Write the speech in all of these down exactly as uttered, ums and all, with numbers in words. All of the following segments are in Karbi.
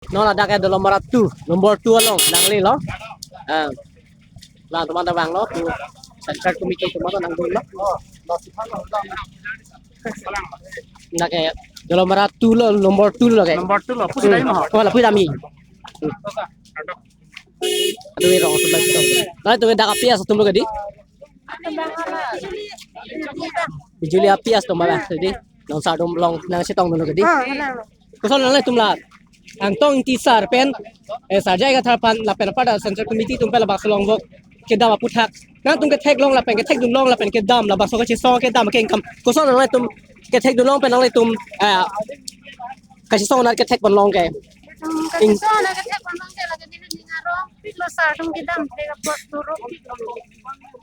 Non ladak ke Dolamara two, number two along nanglelo. Ah. Lang atum ta vanglo, tu Central Committee atum ta nangdunlo. Ladak ke Dolamara two lo, number two lo ke. Number two lo, pusi dai mo. Oh, lapu dami. Atum rong sebelah situ. Ladak atum dak api as atum lo ke di. Bijuli api as atum ba, jadi non sar atum along nangchetongdunlo ke di. Ah, nang. Koson nanglitum la Angtong Ingti sar pen, eh, sar J I Kathar aphan lapen apar ta Central Committee atum pen labangso along vok kedam aputhak nangtum ketheklong lapen kethekdunlong lapen kedam labangso kachesong kedam kengkam. Koson nanglitum kethekdunlong pen nanglitum, eh, kachesong nat kethekponlong ke. Hmm, kachesong nat kethekponlong ke lake neli ning arong, pik lo sar atum kedam, pik apot turu, pik lo.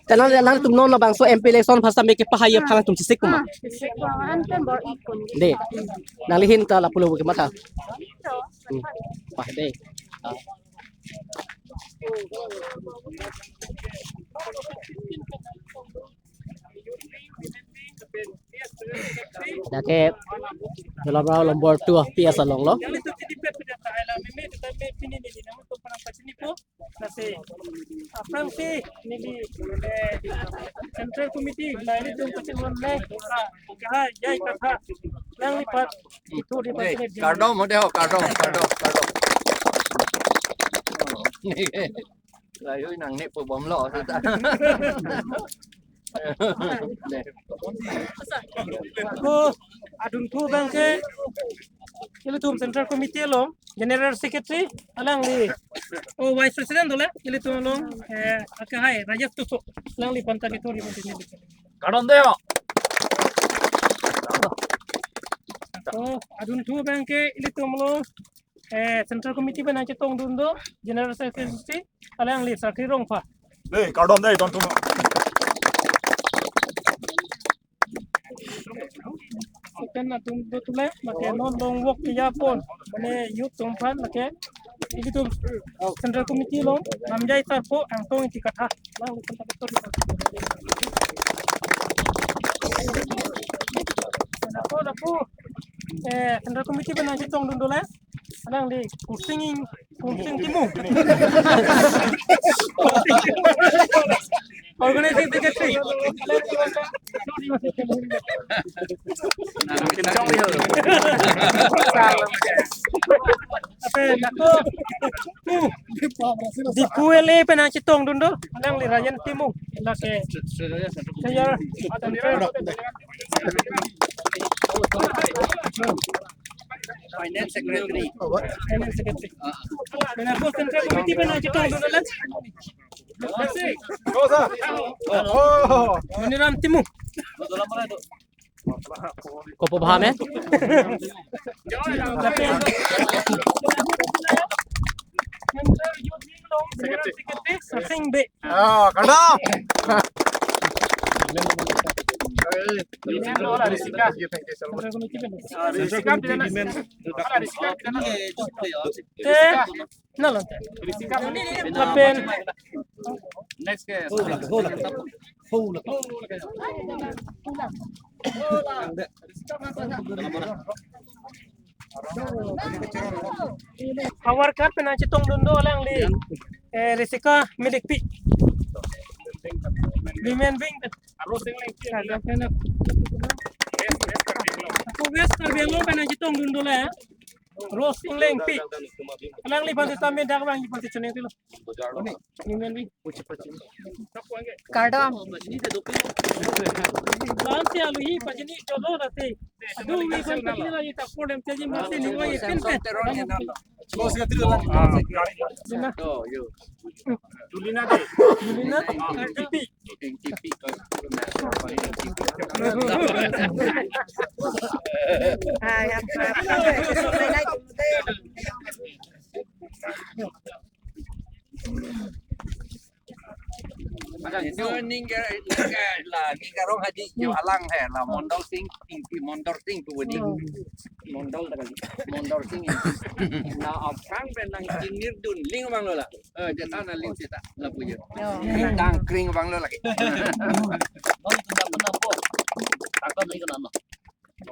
Te nang, nangtum non labangso M P election phasa me kepahai aphan nangtum chesik ma? Ah, chesik ma, an pen bor-i kun. De. Nangli ahin ta lapu lo ke matha. Hmm. Wah, de. Ah. Dak ke Dolamara number two P S along lo. Lasi, aphrangsi neli, eh, Central Committee, nelitum kachinghon le, ah, kahai, J I Kathar, nangliphan, itu di Eh, kardom, hode ho, kardom, kardom, kardom. Layu nangne po bomlo, seta. Ako, adunthu abang ke, ilitum Central Committee along, General Secretary, alangli. Oh, Vice President dolang, ilitum along, eh, akahai, Rajesh Tisso, alangliphan ta kethur ibu sini. Kardom de ho. Oh, adunthu abang ke, ilitum along, eh, Central Committee pen nangchetongdun do, General Secretary, alangli Sakri Rongpha. De, kardom de, don tumo. Second atum do tule, lake non long walk ke yapon, mane youth atum aphan lake, ilitum Central Committee along, namjai sarpo, Angtong Ingti Kathar. Lapu, lapu, eh, Central Committee pen nangchetongdun do le, alangli Kursing Ing, Kursing Timung. Organizing Secretary. Ape, nako, tu, Diphu L A pen nangchetongdun do, alangli Rajen Timung, lake, saya, Finance Secretary. Finance Secretary. Pen ako Central Committee pen nangchetongdun lang. Maniram Timung. Kopo bham eh? Central Youth Wing along General Secretary Sarsing Bey. Oh, kardom. Te, na lo. Lapen. Next ke. Awar kat pen nangchetongdun do alangli. Eh, Risika Milikpi. Women Wing. Ako West Karbi Anglong pen nangchetongdun do le. Rose Englengpi. Alangliphan sitame dak abang iphan si choningri lo. Women Wing. Kardom. Lam si alu hi pachini jolo rasi. Adu wi phan pachini lagi tak por dem chaji masi ni wai pen pen. Julina de. Julina. N T P. Hai, hap, hap. Ning ke, ning ke la, ning ke rong haji yo alang he la Mondol Sing, Ingti Mondol Sing tu wadi. Mondol ta kali. Mondol Sing Ingti. La aphrang pen nangchingirdun ling abang lo la. Eh, jeta na ling seta la punya. Ling tang kring abang lo lagi. Bang itu nama apa? Takkan ling kenapa?